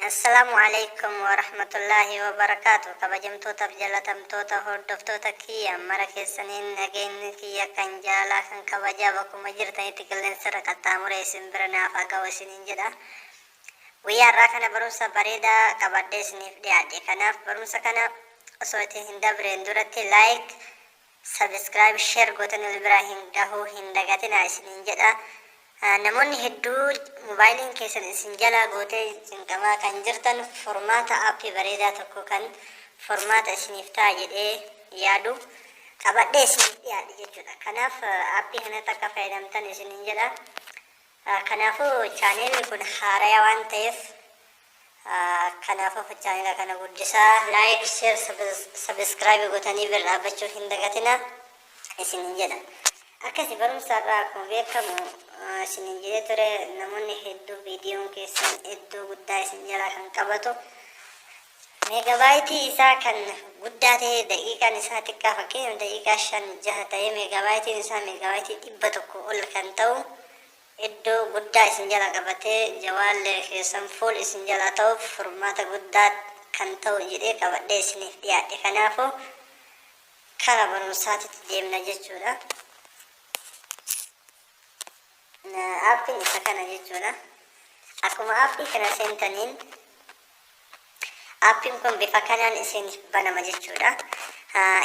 Assalaamu Aleykum Warahmatullaahi Wabarakaatu Kabajamtootaaf jalatamtoota hordoftoota kiyya mara keessaniin nageenyi kiyya kan jaalalaa kan kabajaa bakkuma jirtanitti qilleensarra qaxxaamuree isin bira naaf haa ga'u isiniin jedha. Guyyaa har'aa kana barumsa bareedaa qabadhee isiniif dhiyaadhe. Kanaaf barumsa kana osoo itti hin dabreen duratti like, subscribe, share gootanii wal biraa hin gahuu hin dagatinaa isiniin jedha. Namoonni hedduu mobaayiliin keessan isin jalaa gootee cinqamaa kan jirtan furmaata aappii bareedaa tokko kan furmaata isiniif ta'a jedhee yaadu qabadhee isiniif dhiyaadhe jechuudha. Kanaaf aappii kanatti akka fayyadamtan isiniin jedha. Kanaafuu chaaneelli kun haaraya waan ta'eef kanaafuu chaaneela kana guddisaa like, share, subscribe gootanii bira dhaabbachuu hin dagatina isiniin jedha. Akkasi barumsa irraa akkuma beekamu isiniin jedhee ture, namoonni hedduu viidiyoon keessan iddoo guddaa isin jalaa kan qabatu, meegabaayitii isaa kan guddaa ta'e, daqiiqaan isaa xiqqaa, fakkeenyaaf daqiiqaa 5 6 ta'ee meegabaayitiin isaa meegabaayitii 100 ol kan ta'u, iddoo guddaa isin jala qabatee jawaallee keessan full isin jalaa ta'uuf furmaata guddaa kan ta'u jedhee qabadhee isiniif dhiyaadhe. Kanaafuu kara barumsaatitti deemna jechuudha. Aappiin isa kana jechuudha. Akkuma aappii kana seentaniin aappiin kun bifa kanaan isiniif banama jechuudha.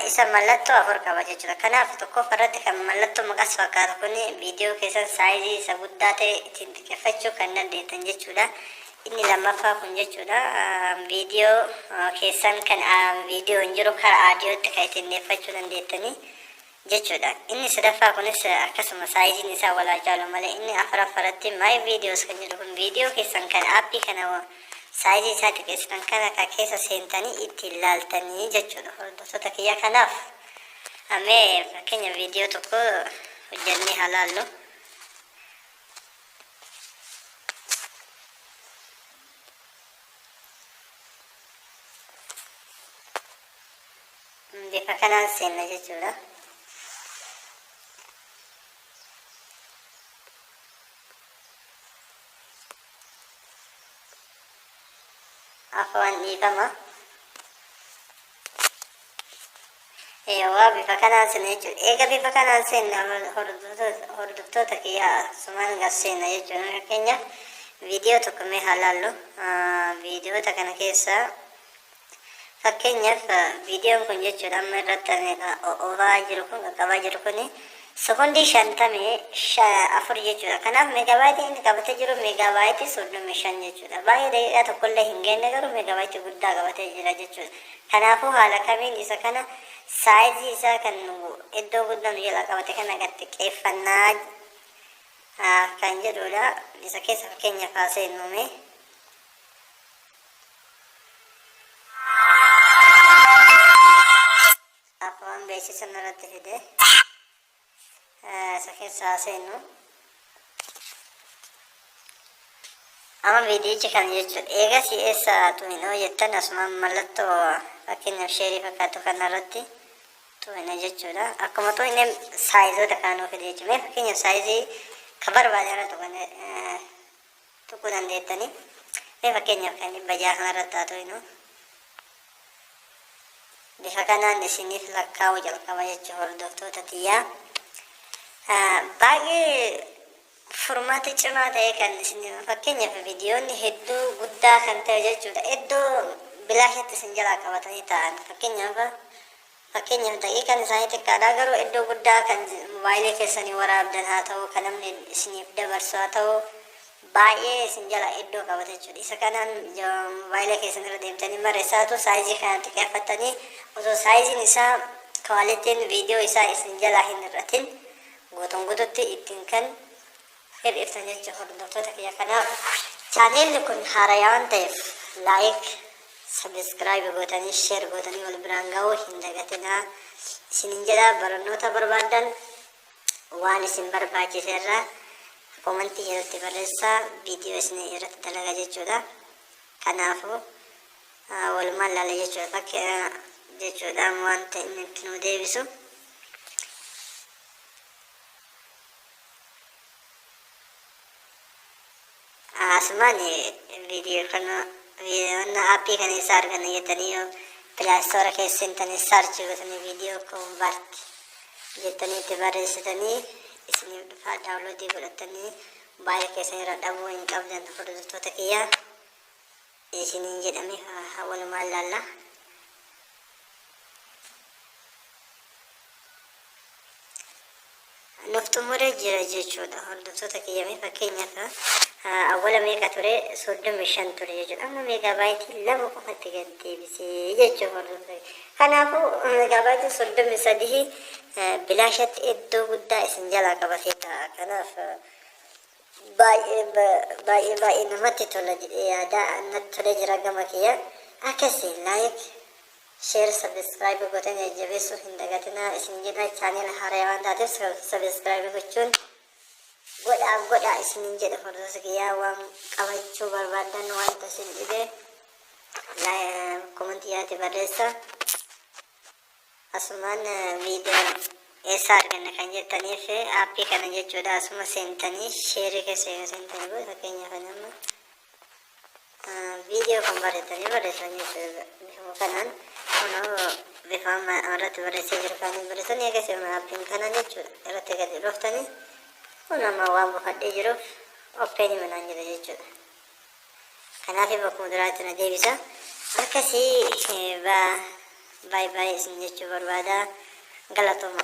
Isa mallattoo afur qaba jechuudha. Kanaaf tokkoffaa irratti kan mallattoo maqas fakkaatu kun viidiyoo keessan saayizii isa guddaa ta'e ittiin xiqqeeffachuu kan dandeettan jechuudha. Inni lammaffaa kun jechuudha viidiyoo keessan kan viidiyoon jiru karaa aadiyootti kan ittiin deeffachuu dandeettanii jechuudha. Inni sadaffaa kunis akkasuma, saayiziin isaa walaa caalu malee. Inni afuraffaratti my videos kan jedhu kun viidiyoo keessan kan aappii kana saayizii isaa xiqqeessitan kana kan keessa seentanii ittiin laaltanii jechuudha. Hordoftoota kiyya, kanaaf mee fakkeenya viidiyoo tokko hojjannee haa laallu. Bifa kanaan seenna jechuudha. Afaan, dhiifama. Eewwa, bifa kanaan seenna jechuudha. Eega bifa kanaan seenna, hordoftoota kiyya, asumaan gas seenna jechuudha. Fakkeenyaaf viidiyoo tokko mee haa laallu. Viidiyoota kana keessa fakkeenyaaf viidiyoon kun jechuudha, amma irratti oofaa jiru kun, qaqqabaa jiru kun sekondii 54 jechuudha. Kanaaf meegaabaayitii inni qabatee jiru meegaabaayitii 35 jechuudha. Baay'ee daqiiqaa tokkollee hin geenne, garuu meegaabaayitii guddaa qabatee jira jechuudha. Kanaafuu haala kamiin isa kana saayizii isaa kan iddoo guddaa nu jalaa qabate kana gad xiqqeeffannaa kan jedhudha. Isa keessa fakkeenyaaf haa seennume. Afaan beeksisa irratti fide. Isa keessa haa seennu. Amma viidiyichi kana jechuudha. Eegas eessa tuqinoo jettan, asumaan mallattoo fakkeenyaaf sheerii fakkaatu kanarratti tuqina jechuudha. Akkuma tuqine saayizoota kana nuu fide jechuudha. Mee fakkeenyaaf saayizii kan barbaade irra tuquu dandeettanii. Mee fakkeenyaaf kan 600 kanarratti haa tuqinu. Bifa kanaan isiniif lakkaa'uu jalqaba jechuudha, hordoftoota tiyyaa. Baay'ee furmaata cimaa ta'e kan isin fakkeenyaaf viidiyoonni hedduu guddaa kan ta'e jechuudha. Iddoo bilaashatti isin jalaa qabatanii ta'an, fakkeenyaaf daqiiqaan isaanii xiqqaadha, garuu iddoo guddaa kan mobaayilii keessanii waraabdan haa ta'u, kan namni isiniif dabarsu haa ta'u, baay'ee isin jala iddoo qabata jechuudha. Isa kanaan mobaayilii keessan irra deemtanii marreessaatu saayizii kana xiqqeeffattanii osoo saayiziin isaa, kwaalitiin viidiyoo isaa isin jalaa hin hir'atin guutuun guututti ittiin kan hir'iftan jechuudha, hordoftoota kiyya. Kanaaf chaaneelli kun haaraya waan ta'eef like, subscribe gootanii, share gootanii wal biraan ga'uu hin dagatinaa isinin jedha. Barnoota barbaaddan, waan isin barbaachise irraa komantii jalatti barreessaa, viidiyoo isin irratti dalaga jechuudha. Kanaafuu walumaan laala jechuudha, fakkii jechuudha wanta inni itti nu deebisu. Asumaan viidiyoo kana Wanna aappii kana eessaa arganna jettanii yoo Play Store keessa seentanii search gootanii "video convert" jettanii itti barreessitanii isiniif dhufaa. Download godhatanii mobaayila keessan irra dhabuu hin qabdan, hordoftoota kiyyaa, isiniin jedhame. Walumaan laalla. Nuuf xumuree jira jechuudha, hordoftoota kiyyame. Fakkeenyaaf, awwala meeqa ture? 35 ture jechuudha. Amma megabyte 2 qofatti gad deebisee jechuudha, hordoftoota. Kanaafuu megabyte 33 bilaashatti iddoo guddaa isin jalaa qabatee ta'a. Kanaaf baay'ee baay'ee baay'ee namatti tola jedhee yaada. Natti tolee jira gama kiyya. Akkasii like, share, subscribe gootanii jajjabeessuu hin dagatinaa isin jedha. Channel haaraa waan taateef subscribe gochuun godhaa godhaa isinin jedha, hordoftoota kiyyaa. Waan qabachuu barbaadan, wanta isin dhibe, comment yaati barreessa. Asumaan viidiyoo eessaa arganna kan jettaniif, aappii kana jechuudha, asuma seentanii share keessa yoo seentanii booda, fakkeenyaaf nama "video kan" barreessanii barreessan jechuudha. Bifuma kanaan kunoo bifa amma irratti barreessee jiru kan barreessanii eegas aappiin kanaan jechuudha irratti gadi dhooftanii, kun amma waan buufadhee jiruuf open manaan jira jechuudha. Kanaaf bakkuma duraatti na deebisa. Akkasii bye bye isin jechuu barbaada. Galatooma.